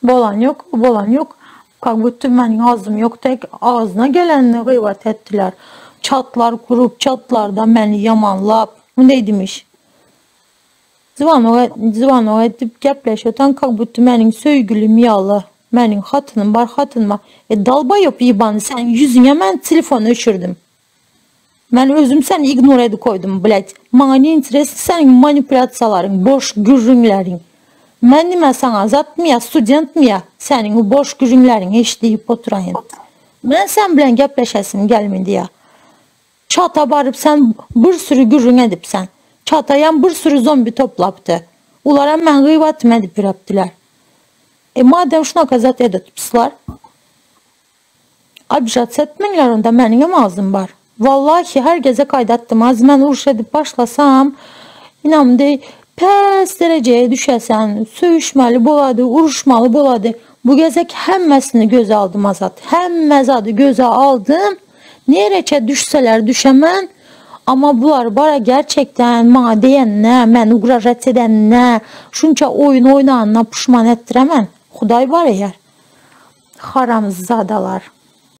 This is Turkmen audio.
Bolan ýok, bolan ýok. Kak budto meniň agzym ýok dek agzyna gelenini gybat etdiler. Çatlar kurup çatlarda meni ýamanlap mundeý dimiş. Zwanok zwanok edip gepleşip otan kak budto meniň söýgülim ýaly. Meniň hatynym bar hatynym bar. E dalbaýop ýybany seniň ýüzüňe men telefon öçürdim. Men özüm seni ignor edip koýdum blять. Maňa ne interesno seniň manipulýasiýalaryň, boş gürrüňleriň. Men nime saňa zatmy ýa studentmi ýa seniň bu boş gürrüňleriňi eşidip oturaýyn. Men sen bilen gepleşesim gelmedi ýa. Çata baryp sen bir sürü gürrüň edipsen. Çataýam bir sürü zombi toplapdy. Ularam meň gybatymy edip ýörepdiler. E madem şunaka zat edipsizler. Obžats etmeňler onda meniňem agzym bar. Wallahi her gezek aýdatdym az men uruş edip başlasam ynamdy pes derejeye düşesen söýüşmeli bolady uruşmaly bolady bu gezek hemmesini göze aldym Azat hemme zady göze aldym nereçe düşseler düşemen ama bular bara gerçekten maňa diýenine meni ugražat edenine şunça oýun oýnanyna puşman etdiremen hudaý bar eýer. Haramzadalar.